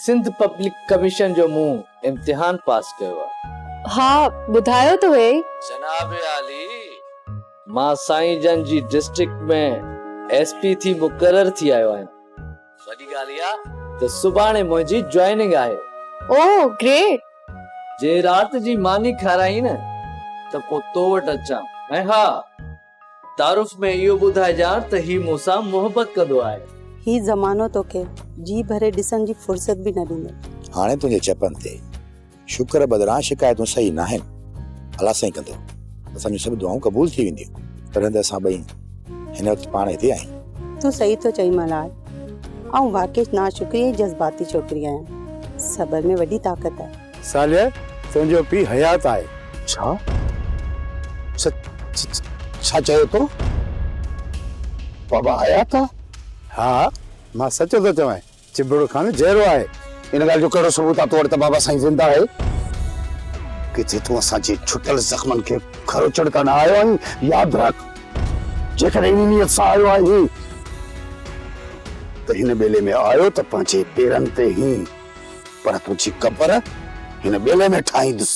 Sindh public commission جو مون امتحان پاس ڪيو آهي. ها ٻڌايو ته هئي. جناب عالي! مان سائين جن جي ڊسٽرڪٽ ۾ ايس پي ٿي مقرر ٿي آيو آهيان. وڏي ڳالهه اها ته سڀاڻي منهنجي جوائننگ آهي. اوه گريٽ! جي رات جي ماني کارائين نه ته پوء تو وٽ اچان ۽ ها تعارف ۾ اهو ٻڌائجان ته هي مون سان محبت ڪندو آهي. هي زمانو توکي جي ڀري ڏسڻ جي فرصت به نه ڏيندو. هاڻي تنهنجي چپن تي شڪر بدران شڪايتون صحيح ناهن. الله سائين ڪندو اسان جون سڀ دعائون قبول ٿي وينديون. تڏهن ته اسان ٻئي هن وقت پاڻ هتي آهيون. تون صحيح ٿو چئين ملهار. آئون واقعي ناشڪري ۽ جذباتي ڇوڪري آهيان. صبر ۾ وڏي طاقت آهي. صالح، تنهنجو پيء حيات آهي. ڇا؟ ڇا چيو تو؟ بابا حيات آ؟ ها، مان سچ ٿو چوانء. چڀڙ خان جهڙو آهي. ان ڳالهه جو ڪهڙو ثبوت آ تو وٽ ته بابا سائين زنده آهي؟ ڪٿي تون اسان جي ڇٽل زخمن کي کروچڻ ته نه آيو آهين؟ ياد رک جيڪڏهن انهي نيت سان آيو آهين ته هن ٻيلي ۾ آيو ته پنهنجي پيرن تي هين پر تنهنجي قبر هن ٻيلي ۾ ٺاهيندس.